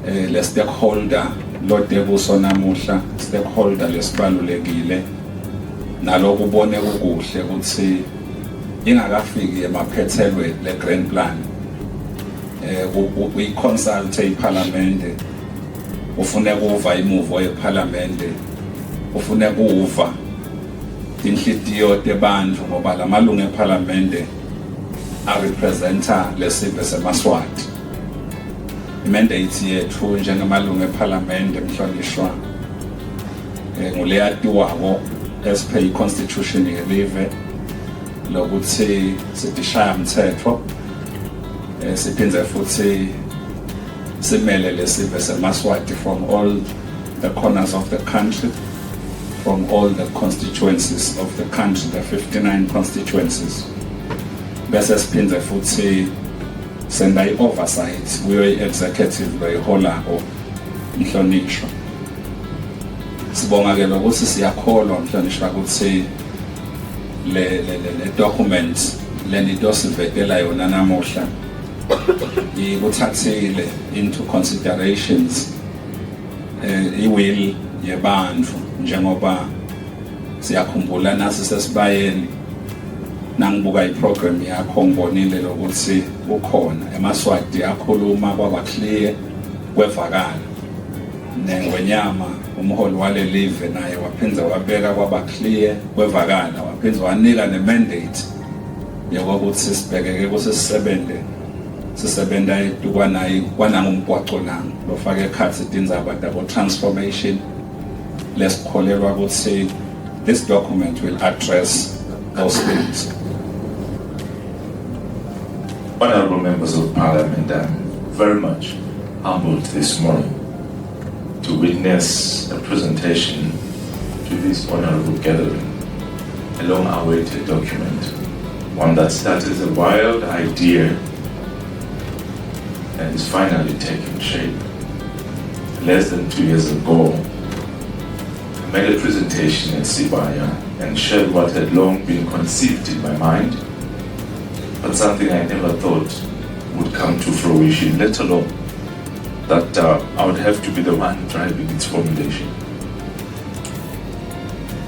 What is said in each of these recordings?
Le stakeholder lote kuso namuhla, stakeholder lesibalulekile, nalokubone kukuhle ukuthi ingakafiki emaphethelweni le grand plan, uyi-consult iPhalamende, ufune kuva imuvo yePhalamende, ufune kuva inhlitiyo tebantfu, ngoba lamalungu ePhalamende arepresenta lesive semaSwati. Imandate yethu njengemalungu ePhalamende, mhlonishwa, nguleyatiwako as per i-constitution yelive, lokuthi sitishaya mthetho, siphindze futhi simele lesive semaSwati from all the corners of the country, from all the constituencies of the country, the 59 constituencies, bese siphindze futhi senda i-oversight kuyo i-executive loyiholako, mhlonishwa. Sibonga ke lokuthi siyakholwa, mhlonishwa, ukuthi le document lenitosivetela yona namuhla ikuthathile into considerations iwill yebantfu, njengoba siyakhumbula nasi sesibayeni. Nangibuka iprogram yakho, ngibonile lokuthi ukhona emaSwati akhuluma kwaba clear, kwevakala, nengwenyama, umholi walelive, naye waphindze wabeka kwaba clear, kwevakala, waphindze wanika nemandate yokuthi sibhekeke ukuthi sisebente, sisebenta etukwanayi kwanangumgwaco nang lofaka ekhatsi tindzaba tabo transformation lesikholelwa ukuthi this document will address those things. Honorable members of Parliament, I'm very much humbled this morning to witness a presentation to this honorable gathering, a long-awaited document, one that started as a wild idea and is finally taking shape. Less than 2 years ago, I made a presentation at Sibaya and shared what had long been conceived in my mind, but something I never thought would come to fruition, let alone that I would have to be the one driving its formulation.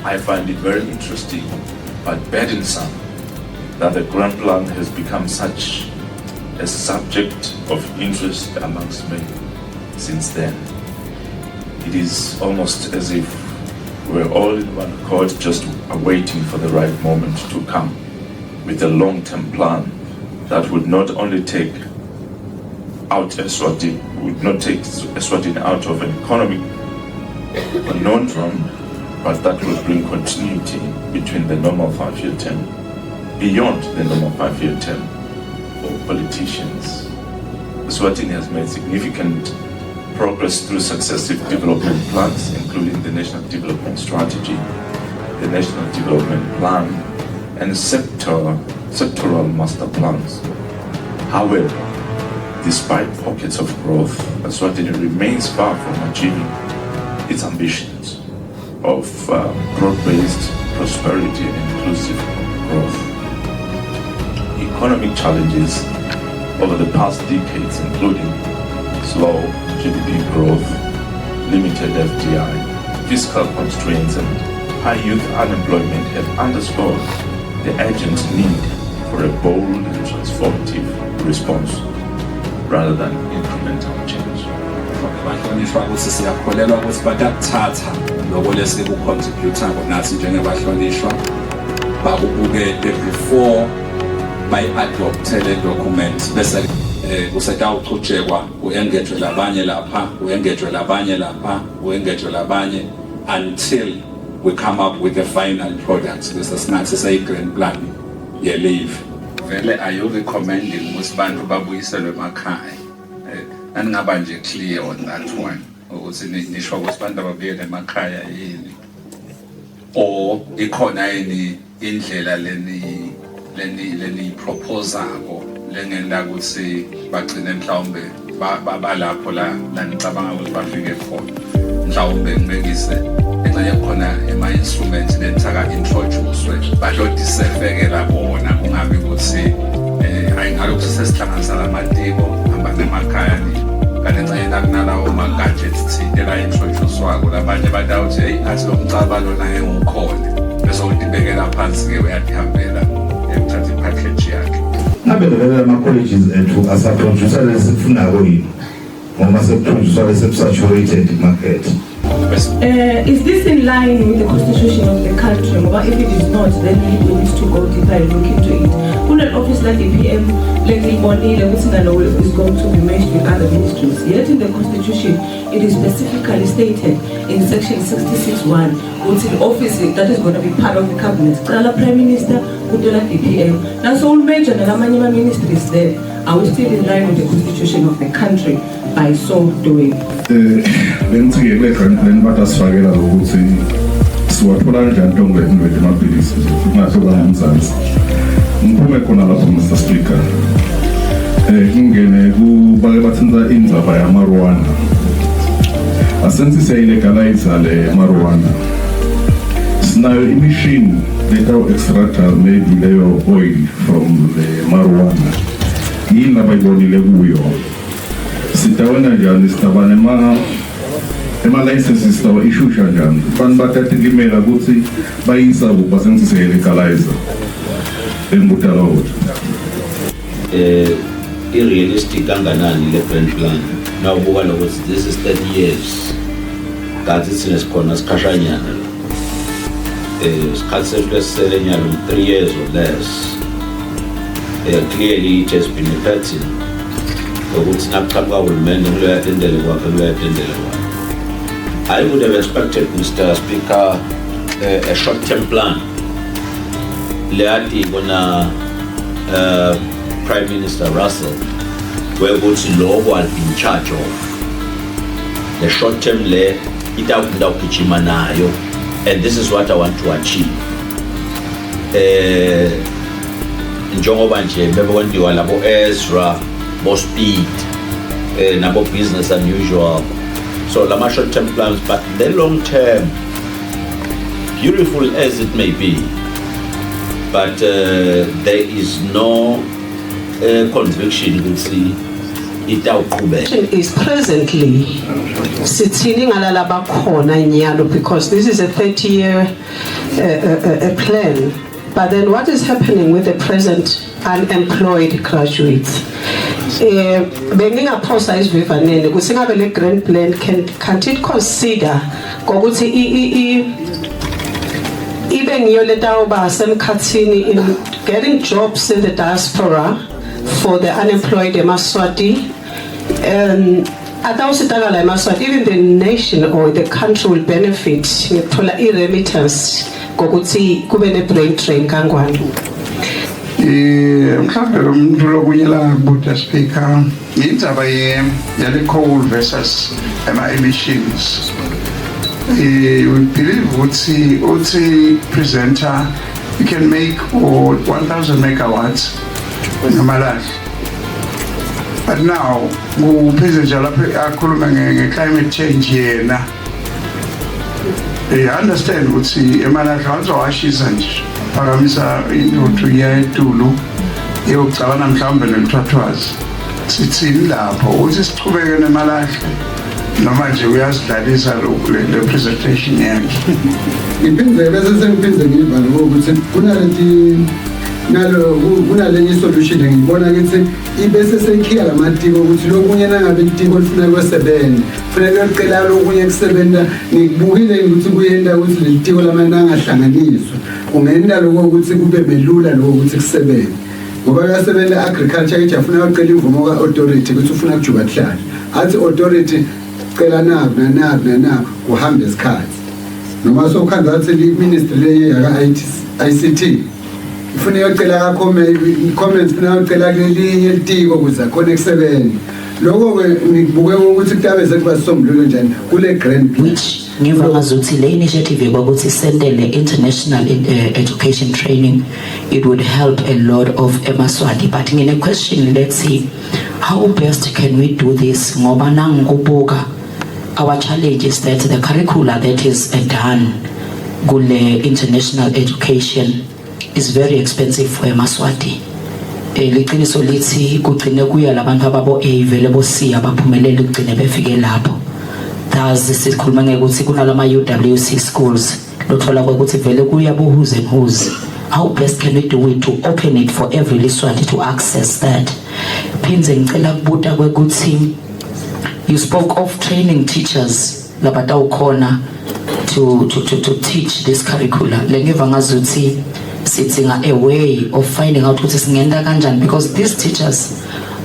I find it very interesting but burdensome that the Grand Plan has become such a subject of interest amongst many since then. It is almost as if we're all in one accord, just awaiting for the right moment to come with a long-term plan that would not only take out Eswatini, would not take Eswatini out of an economic conundrum, but that will bring continuity between the normal 5-year term, beyond the normal 5-year term for politicians. Eswatini has made significant progress through successive development plans, including the National Development Strategy, the National Development Plan, and sectoral master plans. However, despite pockets of growth, Eswatini remains far from achieving its ambitions of broad-based prosperity and inclusive growth. Economic challenges over the past decades, including slow GDP growth, limited FDI, fiscal constraints, and high youth unemployment, have underscored the urgent need for a bold and transformative response rather than incremental change. Bahlonishwa, ukuthi siyakholelwa ukuthi batakuthatha lokho lesikucontributako nathi njengebahlonishwa, bakubukete before bayi-adopte le document, bese kusetawuchutshekwa, ku-engage labanye lapha, ku-engage labanye lapha, ku-engage labanye, until we come up with the final product, bese singathi seyi-grand plan yelive vele. Are you recommending ukuthi bantu babuyiselwe emakhaya? Naningaba nje clear on that one, ukuthi nisho ukuthi abantu ababuyele emakhaya yini, or ikhona yini indlela leni proposako lengenta ukuthi bagcine mhlawumbe balapho la nicabanga ukuthi bafike khona? Mhlawumbe ngibekise engxenye khona ema-instruments lenithaka introduce batodisefekela bona, kungabi ukuthi hayi, ngalokhu sesihlanganisa lamatiko, hamba nemakhaya ni, kanti engxenye nakunalawo lesithinte la introduce-wako, labanye batawuthi, "Heyi, ngathi lo mcaba lona ngeke ngiwukhone," bese utibekela phansi-ke, uyatihambela, uthatha i-package yakhe. Ngabe vele ama-colleges ethu asaprodusa lesikufunako yini, ngoba sekuprodusa lese-saturated market? Bese Is this in line with the constitution of the country? Ngoba if it is not, then we need to go deeper and look into it. Kune-office la DPM lengiyibonile ukuthi nalo is going to be merged with other ministries. Yet in the constitution, it is specifically stated in section 66(1) ukuthi the office that is going to be part of the cabinet. Cala Prime Minister, kutela DPM. Now so major nalamanye ama-ministries then, are we still in line with the constitution of the country by so doing? Bengithi-ke kule grant plan batasifakela lokuthi siwathola kanjani tonke leti emaphilisi nje kungahlukanga eMzansi. Ngiphume khona lapho, Mr Speaker, ngingene kubake bathinta indzaba ya-marijuana. Asensi siyayilegalize le marijuana, sinayo imishini letawu-extracta maybe leyo oil from the marijuana. Yini labayibonile kuyo? Sitawena njani? Sitaba nema ema-licenses, sitawa-ishusha njani? Bantu batatilimela ukuthi bayisa kuphi basenzi siyayilegalize? Bengibuta lokho. I-realistic kanganani le grand plan nawubuka lokuthi this is 30 years, kanti thina sikhona sikhashanyana la, isikhathi sethu lesisele nyalo 3 years or less? Clearly it has been a pattern ukuthi nakuqhamuka uhulumende kuloya tendele kwakhe, kuloya tendele kwakhe. I would have expected, Mr Speaker, a short term plan leyati kona Prime Minister Russell wekuthi lokho I'll be in charge of the short term le itawugijima nayo, and this is what I want to achieve, njengoba nje bebekwenziwa labo Ezra, bo Speed, nabo business unusual. So lama short term plans, but the long term, beautiful as it may be, but there is no conviction ukuthi itawuqhubeka. Is presently sithini ngalala bakhona nyalo, because this is a 30 year plan, but then what is happening with the present unemployed graduates? Bengingaphosa isivivaneni ukuthi ngabe le grand plan can't it consider ngokuthi i ibe ngiyo letawuba semkhathini in getting jobs in the diaspora for the unemployed emaSwati, atawusitakala emaSwati, even the nation or the country will benefit ngekuthola i-remittance ngokuthi kube ne-brain drain kangwane? Mhlawumbe umuntu lokunye la ngakubuta, Speaker, indzaba ye yale coal versus ama emissions. We believe ukuthi uthi presenter you can make or 1000 megawatts ngamalahle, but now kuphinde njalo lapho akhuluma nge-climate change yena. Understand ukuthi emalahle awazowashisa nje, phakamisa intuthu iya etulu iyocabana mhlawumbe nelithwathwazi. Sithini lapho, uthi sichubeke nemalahle noma nje uyasidlalisa le presentation yakhe? Ngiphinde bese sengiphinde ngivale ukuthi kunaleti nalo kunalenye isolution engiyibona ukuthi ibese seyikhiya lamatiko, ukuthi lokunye nangabe itiko lifuna kwesebenza kufanele liyocela lokunye kusebenza. Ngikubukile ukuthi kuyenta ukuthi leli tiko lamanye angahlanganiswa, kungenta lokho ukuthi kube melula lokho ukuthi kusebenze, ngoba uyasebenza agriculture ithi afuna ucela imvumo ka-authority ukuthi ufuna kujuba kuhlala, athi authority cela naku nanaku nanaku, kuhambe isikhathi, noma sokhanza athi i-ministry le yaka-ICT ifuna iyocela ka-comments, ifuna yocela kulelinye litiko ukuze akhone kusebenza. Lokho-ke ngikubuke ukuthi kutabe sekuba sisombululo njani kule grand plan. Which ngiva ngazuthi le initiative yokuthi sendele international education training, it would help a lot of emaSwati, but ngine question. Let's see how best can we do this, ngoba nangikubuka, our challenge is that the curricula that is done kule international education is very expensive for emaSwati. Liqiniso lithi kugcine kuya labantu ababo A vele bo C abaphumelele, kugcine befike lapho. Thus sikhuluma ngekuthi kunalama UWC schools lothola ukuthi vele kuya bo who's and who's. How best can we do it to open it for every Liswati to access that? Phindze ngicela kubuta kwekuthi you spoke of training teachers labatawukhona to teach this curricula. Lengiva ngazuthi sidzinga a way of finding out ukuthi singenta kanjani, because these teachers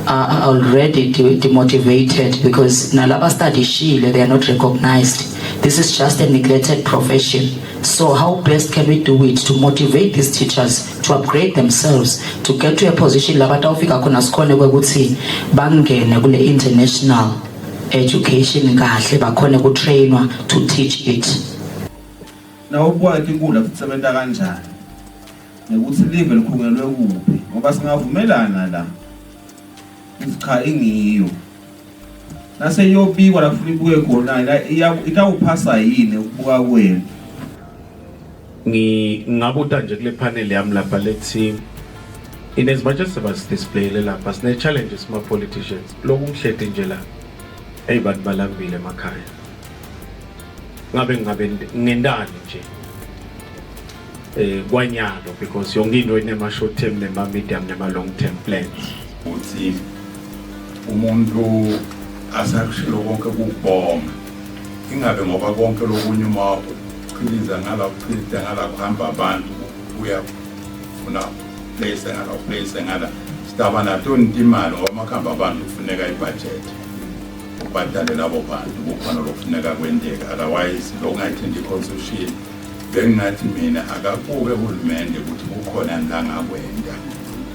are already demotivated because nalaba studishile, they are not recognized. This is just a neglected profession. So how best can we do it to motivate these teachers to upgrade themselves to get to a position labatawufika khona, sikhone kwekuthi bangene kule international education kahle, bakhone kutrainwa to teach it? Nawubuka tinkundla tisebenta kanjani nekuthi live likhungelwe kuphi, ngoba singavumelana la ukuthi cha, ingiyo, nase iyobikwa la kufuna ibuke khona la, itawuphasa yini ukubuka kwenu? Ngingabuta nje kule panel yami lapha lethi in as much as sebasidisplayele lapha, sine challenges ma politicians. Lokhu ngihleti nje la, hey, bantu balambile emakhaya. Ngabe ngendani nje kwanyalo, because yonke into inema short term, nema medium, nema long term plans. Uthi umuntu asakushilo konke kukubonga, ingabe ngoba konke lokunye uma uchiliza ngala, uchiliza ngala, kuhamba abantu, uyafuna place ngala, place ngala, sitaba nato imali ngoba makuhamba abantu kufuneka ibudget, ubhadale labo bantu, kukhona lokufuneka kwenteka. Otherwise lokungayithinta i-constitution. Bengingathi mina akabuke uhulumende ukuthi kukhona la ngakwenda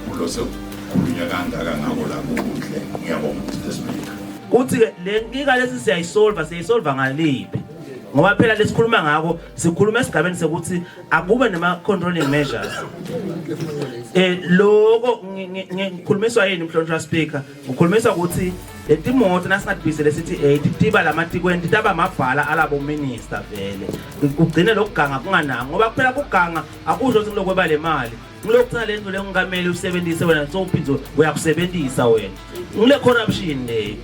kulo sekukhulunywa kangaka ngako la kuhle. Ngiyabonga, Mr Speaker. Kuthi ke le nkinga lesi siyayisolva, siyayisolva ngaliphi? Ngoba phela lesikhuluma ngako, sikhuluma esigabeni sekuthi akube nema controlling measures. Lokho ngikhulumiswa yini, mhlonishwa speaker? Ngikhulumiswa ukuthi letimoto nasingadibisele sithi tiba lamatikweni, taba mabhala alabo minister, vele ugcine lokuganga kungananga, ngoba kuphela kuganga akusho ukuthi kulokweba le mali, ngilokuthatha le nto lengingamele usebenzise wena, sowuphinde uyakusebenzisa wena, ngile corruption leyo.